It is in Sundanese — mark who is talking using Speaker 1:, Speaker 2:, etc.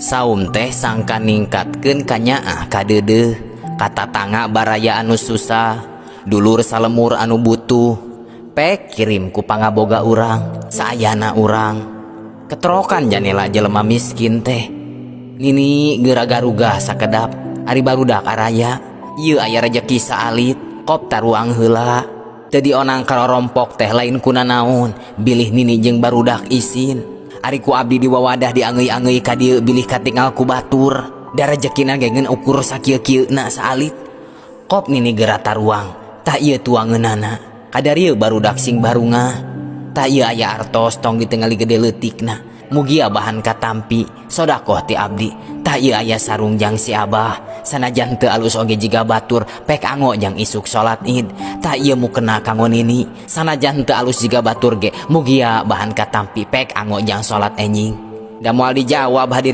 Speaker 1: Saum teh sangkan ningkatkeun kanyaah ka deudeuh ka tatangga baraya anu susah, dulur salembur anu butuh. Pek kirim ku pangaboga urang saayana urang. Keterokan janela jelema miskin teh. Nini geura garugah sakedap, ari barudak araya. Ieu aya rejeki saalit, kop taruang heula. Teu dionang karorompok teh lain kuna naon, bilih nini jeung barudak isin. Ari ku abdi diwawadah diangeuy-angeuy ka dieu bilih katingal ku batur. Da rejekina ge ngeun ukur sakieu-kieuna saalit. Kop nini geura taruang, tah ieu tuangeunana. Kadarieu barudak sing barungah. Tah ieu aya artos, tong ditingali gede leutikna. Mugia bahan katampi, sodakoh ti abdi. Tah ieu aya sarung jang si Abah. Sanajan teu alus oge jiga batur, pek anggo jang isuk salat Id. Tah ieu mukena kanggo nini. Sanajan teu alus jiga batur ge, mugia bahan katampi, pek anggo jang salat enjing. Da moal dijawab, hadirin.